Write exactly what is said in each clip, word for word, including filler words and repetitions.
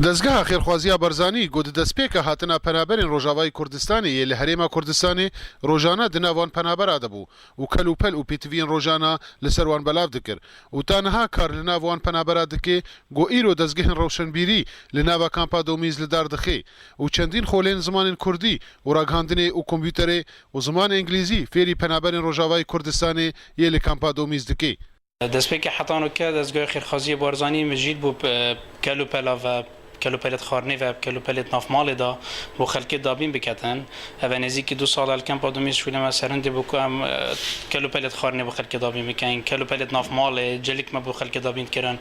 Dezgeha Xêrxwaziya Barzanî ku di destpêka hatina penaberên Rojavayê Kurdistanê yê li Herêma Kurdistanê rojane di nav wan penabera de bû û kel û pel û pêtiviyên rojane li ser wan belav dikir û ta niha kar li nav wan penabera dike ku îro dezgehên rewşenbîrî li nava Kampa Domîz li dar dixe û çendîn xolên zimanên kurdî û ragihandinê û kompûterê û zimanê îngilîzî fêrî penaberên Rojavayê Kurdistanê yê li Kampa Domîz dike. Destpêkê heta nûke dezgehê Xêrxwaziyê Barzanî mijîl bû, e, kel û pela ve, kel û pelêt xwarinê ve, kel û pelêt nav malê de bo xelkê dabîn biketin. Ev e nêzîkî du sal e li Kampa Domîz şûlê me serindê bû ku em, e, kel û pelêt xwarinê bo xelkê dabîn bikin, kel û pelêt nav malê, celik me bo xelkê dabîn dikirin.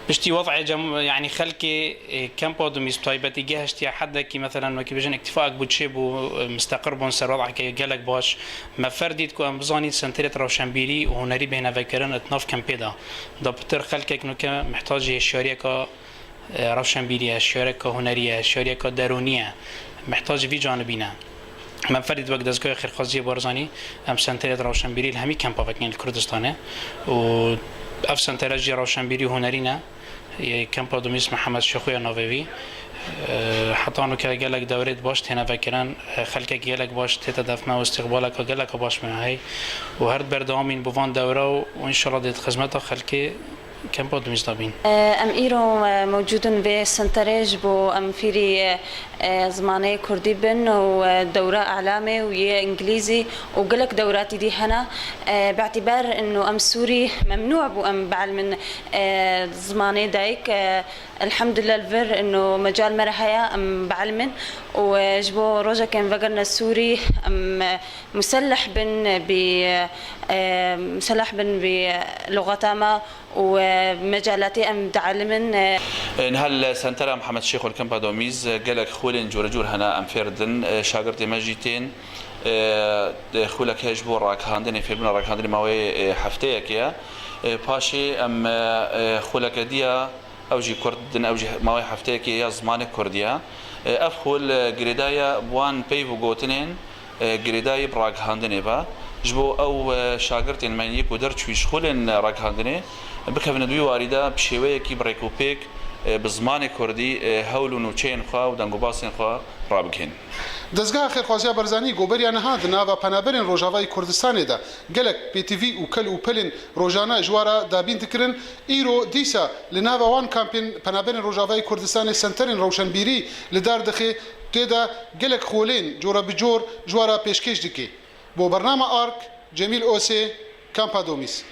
Piştî wez'ê cem-, yanî xelkê, e, Kampa Domîz bi taybetî gehiştiye hedekî, meselen, wekî bêjin îktîfaek bû çêbû, e, misteqir bûn ser wez'eke gelek baş. Me fer dît ku em bizanîn senterêt rewşenbîrî û hunerî bêhne vekirin di nav kempê de. Da pitir xelkek nûke mihtacî hişyariyeka, e, rewşenbîrî ye, hişyariyeka hunerî ye, hişyariyeka derûnî ye. Mihtacî vî canibî ne. Em fer dît wek Dezgehê Xêrxwaziyê Barzanî em senterêt rewşenbîrî li hemî kempa vekin li Kurdistanê û ev sentere jî rewşenbîrî û hunerî ne. Yê Kempa Dumîs Mihemed Şêxo ye navê wî. E, heta nûke gelek dewrêt baş têne vekirin, e, xelkek gelek baş tête defne û îstîqbaleka geleka baş me hey û her berdewamîn bi van dewre û, û înşallah dê di xizmeta xelkê Kempa Dumîs de bîn. Em îro, e, mewcûd in vê senterê ji bo em fîrî, e, e, zimanê kurdî bin û, e, dewra elamê û yê îngilîzî û gelek dewratî dî hene. E, bi îtîbar ino em sûrî memnû bû em bielmin, e, zimanê dayik, e, elhamdulillah li vir ino mecal me re heye em bielmin û, e, ji bo rojekên vegerine sûrî em, e, muselleh bin bi, e, muselleh bin bi luxata me û, e, mecalatê em dielimin, e. Niha li Sentera Mihemed Şêxo li Kempa Domîz, e, gelek xwelên curecûr hene em fêr didin. E, şagirtê me jî tên, e, xwelek heye ji bo ragihandinê, fêrbûna ragihandinê maweyê, e, hefteyekê ye. E, paşê em, e, e, xweleke diya, ew jî kurd didin, ew jî maweyê hefteyekê ya zimanê kurdî ye. E, ev xwel, e, girêdayî ye bi wan peyv û gotinên, e, girêdayî bi ragihandinê ve. Ji bo ew, e, şagirtên me yê ku derçûyî ji xwelên ragihandinê bikevine di wî warî de bi şêweyekî bi rêk û pêk, e, bi zimanê kurdî, e, hewl û nûçeyên xwe û dengûbasên xwe rabigihên. Dezgeha Xêrxwaziya Barzanî ku beriya niha di nava penaberên Rojavayê Kurdistanê de gelek pêtivî û kel û pelên rojane ji wa re dabîn dikirin, îro dîsa li nava wan kampên penaberên Rojavayê Kurdistanê senterên rewşenbîrî li dar dixe, tê de gelek xwelên cora bi cor ji wa re pêşkêş dike. Bo bernama Ark, Cemîl Osê, Kampa Domîs.